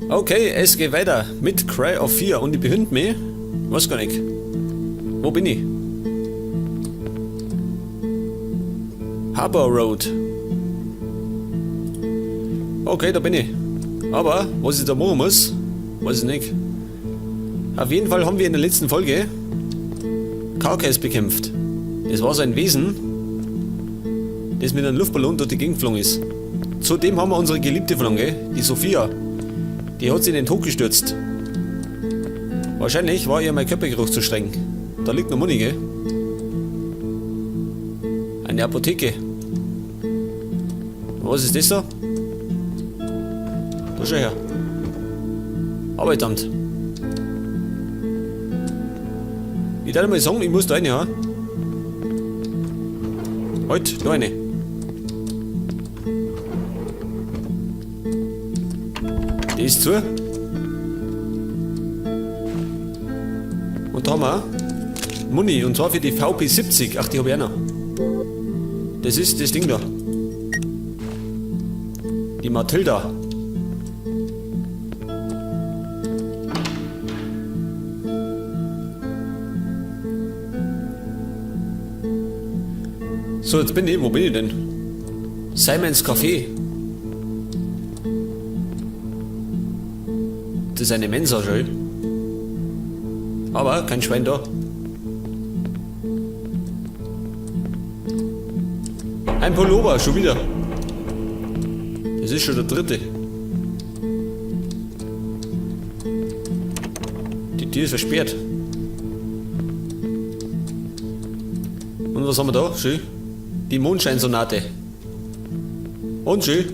Okay, es geht weiter mit Cry of Fear und ich behünd mich. Weiß gar nicht. Wo bin ich? Harbor Road. Okay, da bin ich. Aber, was ich da machen muss, weiß ich nicht. Auf jeden Fall haben wir in der letzten Folge Carcass bekämpft. Das war so ein Wesen, das mit einem Luftballon durch die Gegend geflogen ist. Zudem haben wir unsere Geliebte verloren, gell? Die Sophia. Die hat sich in den Tod gestürzt. Wahrscheinlich war ihr mein Körpergeruch zu streng. Da liegt noch Muni, gell? Eine Apotheke. Was ist das da? Da schau her. Arbeitsamt. Ich darf mal sagen, ich muss da rein, ja? Halt, da rein. Die ist zu. Und da haben wir Muni, und zwar für die VP70. Ach, die hab ich auch noch. Das ist das Ding da. Die Matilda. So, jetzt bin ich. Wo bin ich denn? Simons Café. Das ist eine Mensa, schön. Aber kein Schwein da. Ein Pullover, schon wieder. Das ist schon der dritte. Die Tür ist versperrt. Und was haben wir da? Schön. Die Mondscheinsonate. Und schön.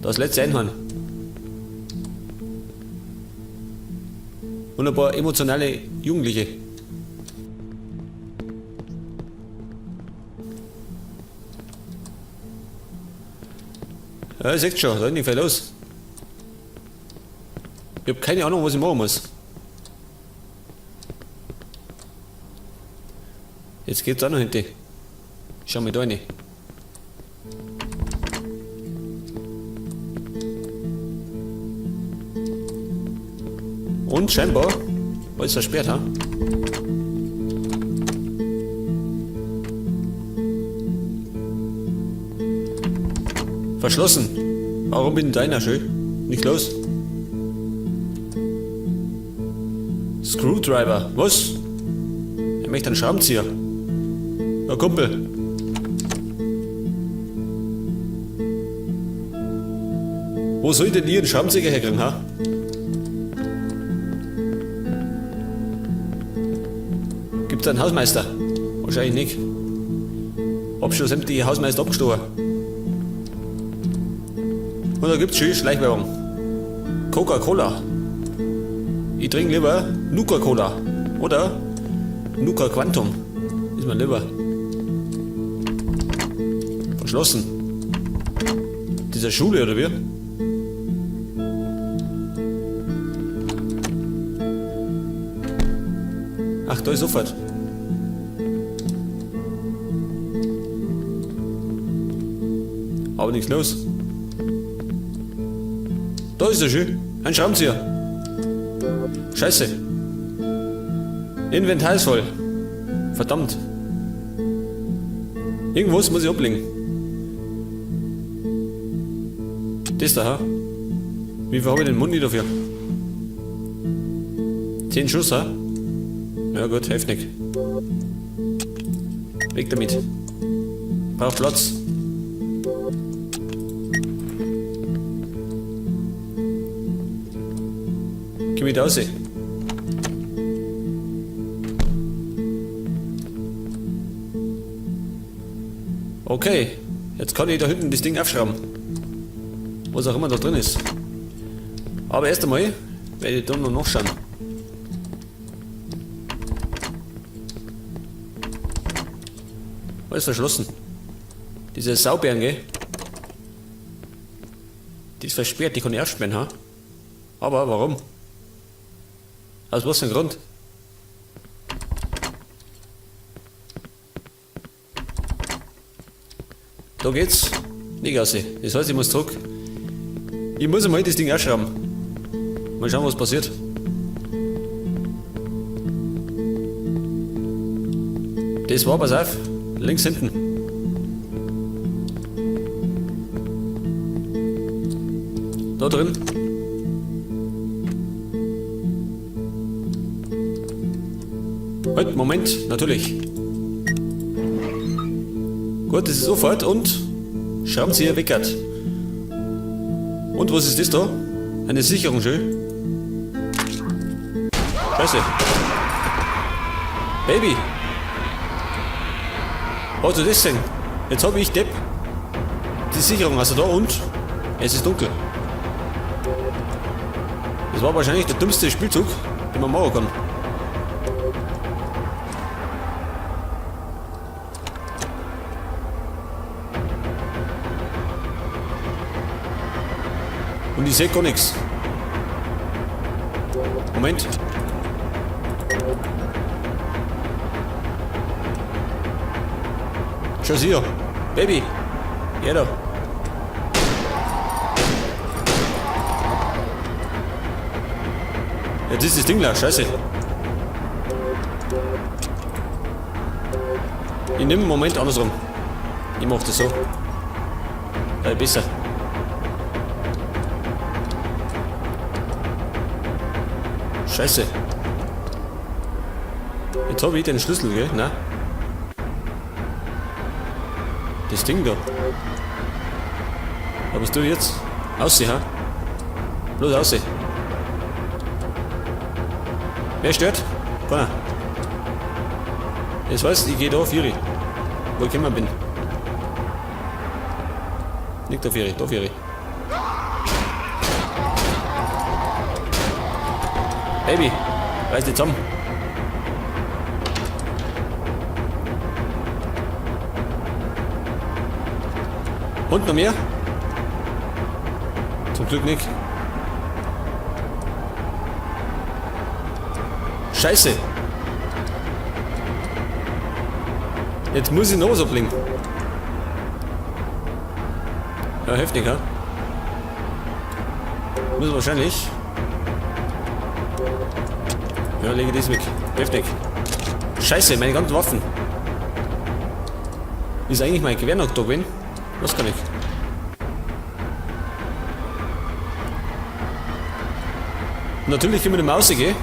Das letzte Einhorn. Und ein paar emotionale Jugendliche. Ja, ihr seht schon, da ist nicht viel los. Ich hab keine Ahnung, was ich machen muss. Jetzt geht's auch noch hinten. Schau mal da rein. Und scheinbar alles versperrt, ha? Verschlossen. Warum bin ich deiner schön? Nicht los. Screwdriver. Was? Er möchte einen Schraubenzieher. Na Kumpel. Wo soll ich denn hier einen Schraubenzieher herkriegen, ha? Gibt's einen Hausmeister? Wahrscheinlich nicht. Hab schon sämtliche Hausmeister abgestochen. Und da gibt's schön Schleichwerbung. Coca-Cola. Ich trinke lieber Nuka-Cola. Oder Nuka Quantum. Ist mir lieber. Verschlossen. Dieser Schule, oder wie? Ach, da ist sofort. Aber nichts los. Da ist er schön. Ein Schraubenzieher. Scheiße. Inventar ist voll. Verdammt. Irgendwas muss ich ablegen. Das da, ha? Wie viel hab ich denn Muni dafür? 10 Schuss, ha? Ja gut, hilft nicht. Weg damit. Braucht Platz. Komm ich da raus? Okay, jetzt kann ich da hinten das Ding aufschrauben. Was auch immer da drin ist. Aber erst einmal werde ich da noch nachschauen. Alles verschlossen. Diese Saubären, gell? Die ist versperrt, die kann ich aufsperren, ha? Aber warum? Aus was für einem Grund? Da geht's nicht raus. Das heißt, ich muss zurück. Ich muss einmal das Ding aufschrauben. Mal schauen, was passiert. Das war, pass auf, links hinten. Da drin. Halt, Moment, natürlich. Gut, das ist sofort und Schraubenzieher weckert. Und was ist das da? Eine Sicherung, schön. Scheiße. Baby. Was ist das denn? Jetzt hab ich Depp. Die Sicherung, also da und es ist dunkel. Das war wahrscheinlich der dümmste Spielzug, den man machen kann. Und ich seh gar nix. Moment. Schau hier. Baby. Ja da. Jetzt ist das Ding leer. Scheiße. Ich nehme einen Moment andersrum. Ich mach das so. Besser. Scheiße. Jetzt hab ich den Schlüssel, gell? Nein. Das Ding da. Aber was tue ich jetzt? Aussehen, ha? Bloß aussehen. Wer stört? Keiner. Das heißt, ich geh da auf Iri. Wo ich gekommen bin. Nicht auf Iri, da auf Iri. Baby, reiß dich zusammen. Und noch mehr? Zum Glück nicht. Scheiße! Jetzt muss ich noch was ablegen. Ja, heftig, ha? Muss wahrscheinlich. Ja, lege das weg. Heftig. Scheiße, meine ganzen Waffen. Ist eigentlich mein Gewehr noch da gewesen? Was kann ich? Natürlich können wir nicht mehr rausgehen,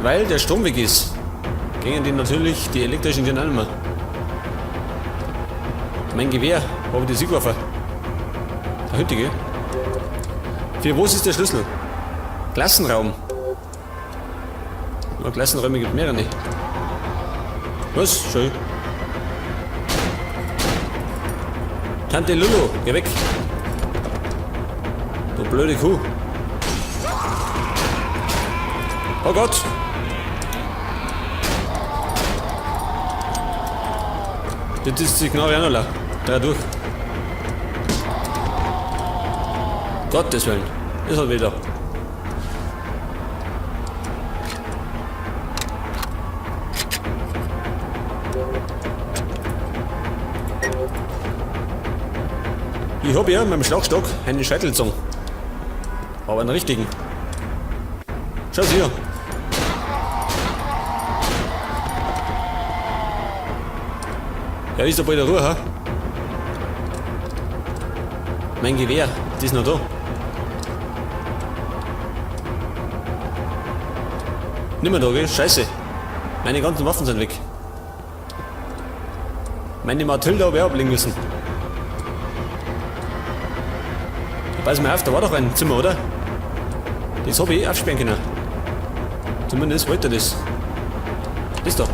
weil der Strom weg ist. Gingen die natürlich die elektrischen Türen auch nicht mehr. Mein Gewehr, wo hab ich das hingeworfen? Der heutige. Für was ist der Schlüssel? Klassenraum. Ja, Klassenräume gibt mehrere. Was? Schön. Tante Lulu, geh weg. Du blöde Kuh. Oh Gott. Das ist die Knarre auch noch leer. Dreh durch. Gottes Willen. Ist er wieder. Ich hab ja mit dem Schlagstock einen Scheitel gezogen. Aber einen richtigen. Schau hier. Ja, ist da bald Ruhe, ha? Mein Gewehr, das ist noch da. Nimmer da, gell? Scheiße. Meine ganzen Waffen sind weg. Meine Mathilda hab ich auch ablegen müssen. Pass mal auf, da war doch ein Zimmer, oder? Das hab ich eh aufsperren können. Zumindest wollte er das. Das da.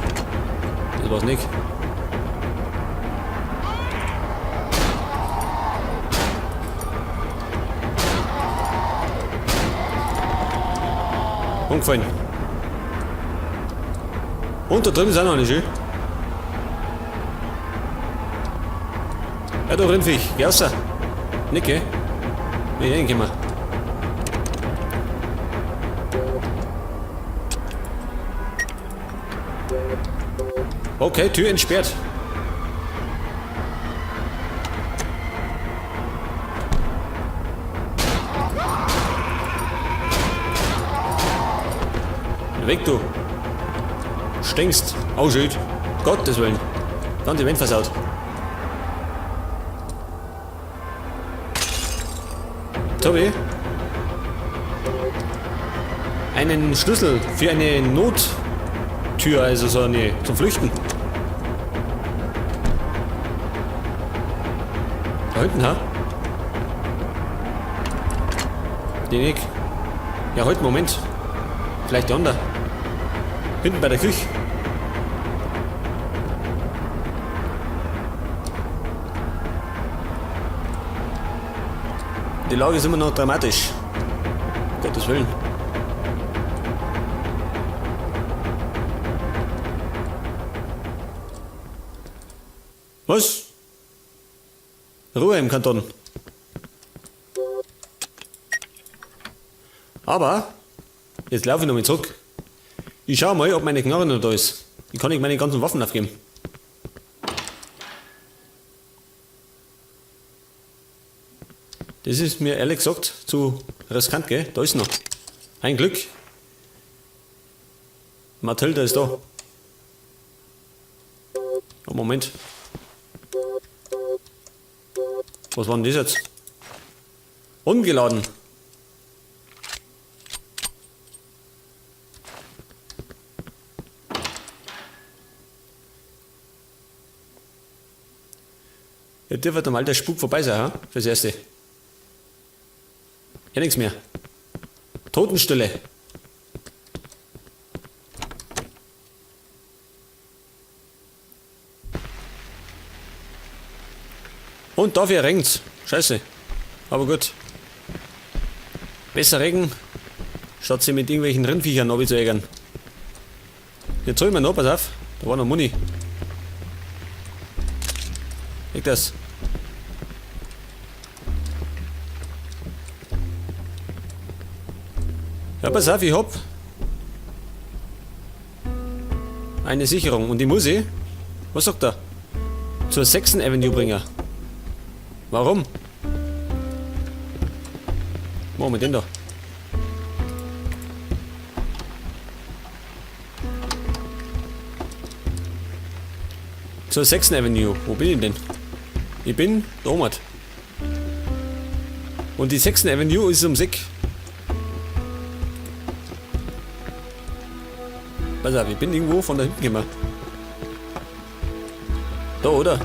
Das war's nicht. Umgefallen. Und da drüben ist auch noch eine schön. Ja, da Rindviech. Geh raus. Nicht, gell? Bin ich reingekommen. Okay, Tür entsperrt. Weg, du. Stinkst. Oh, shit. Gottes Willen. Ganze Wand versaut. Tobi. Einen Schlüssel für eine Nottür, also so eine zum Flüchten. Da hinten, ha? Den Weg. Ja, halt, Moment. Vielleicht der andere. Hinten bei der Küche. Die Lage ist immer noch dramatisch. Um Gottes Willen. Was? Ruhe im Kanton. Aber, jetzt laufe ich nochmal zurück. Ich schau mal, ob meine Knarre noch da ist. Ich kann nicht meine ganzen Waffen aufgeben. Das ist mir ehrlich gesagt zu riskant, gell? Da ist noch. Ein Glück. Mathilda ist da. Oh, Moment. Was war denn das jetzt? Ungeladen. Ja, dir wird einmal der Spuk vorbei sein, ha? Fürs Erste. Ja, nichts mehr. Totenstille. Und dafür regnet's. Scheiße. Aber gut. Besser Regen, statt sie mit irgendwelchen Rindviechern zu ärgern. Jetzt hol ich mir noch, pass auf. Da war noch Muni. Leg das. Ja, pass auf, ich hab eine Sicherung und die muss ich, was sagt er? Zur 6. Avenue bringen. Warum? Was machen wir denn da? Zur 6. Avenue. Wo bin ich denn? Ich bin da oben. Und die 6. Avenue ist um 6. Pass auf, ich bin irgendwo von da hinten gekommen. Da, oder?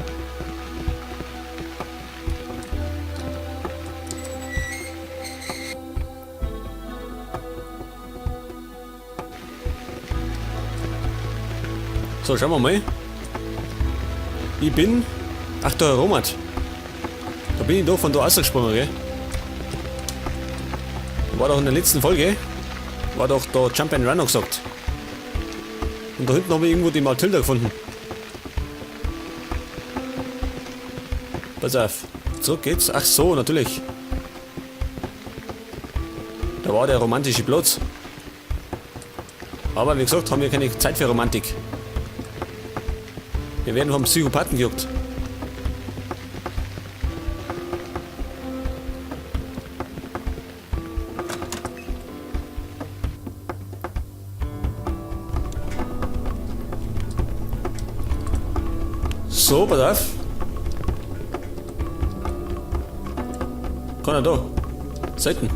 So, schauen wir mal. Ich bin... Ach, da, Romat. Da bin ich doch von da rausgesprungen, gell? War doch in der letzten Folge. War doch da Jump and Run noch gesagt. Und da hinten habe ich irgendwo die Mathilda gefunden. Pass auf. Zurück geht's. Ach so, natürlich. Da war der romantische Platz. Aber wie gesagt, haben wir keine Zeit für Romantik. Wir werden vom Psychopathen gejuckt. So, pass auf. Keiner da. Selten.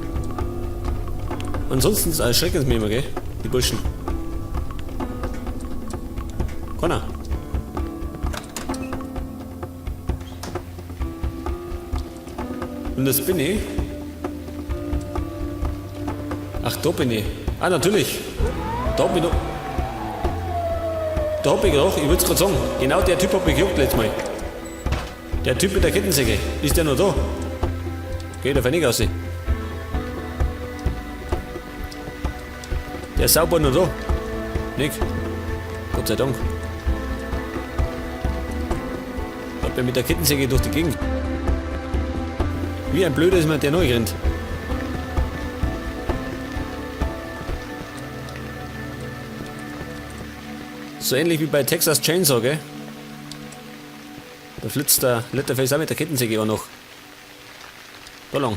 Ansonsten erschrecken sie mich immer, gell? Die Burschen. Keiner. Und das bin ich. Ach, da bin ich. Ah, natürlich. Da bin ich. Da hab ich gedacht, ich würd's grad sagen, genau der Typ hat mich gejuckt letztes Mal. Der Typ mit der Kettensäge, ist der noch da? Geht auf nicht raus. Der ist sauber noch da. Nick. Gott sei Dank. Hab ja mit der Kettensäge durch die Gegend. Wie ein Blöder ist mir der neu gerannt. So ähnlich wie bei Texas Chainsaw, gell? Da flitzt der Leatherface auch mit der Kettensäge auch noch. Da lang.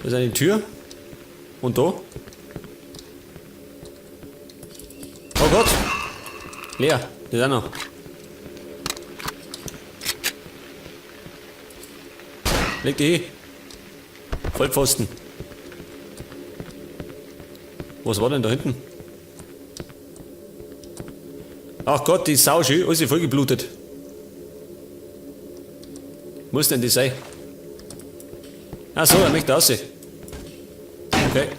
Da ist eine Tür. Und da? Oh Gott! Leer, das auch noch. Leg dich hin. Vollpfosten. Was war denn da hinten? Ach Gott, die Sau schön, alles voll geblutet. Muss denn die sein? Ach so, er möchte raus. Okay.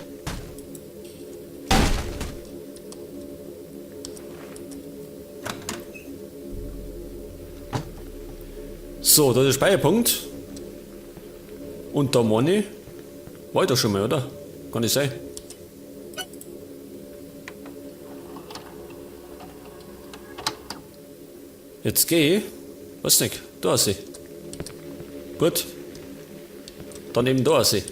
So, da ist der Speicherpunkt. Und da meine ich, war ich da schon mal, oder? Kann nicht sein. Jetzt geh ich. Weiß nicht, da ist sie. Gut. Dann eben da ist sie.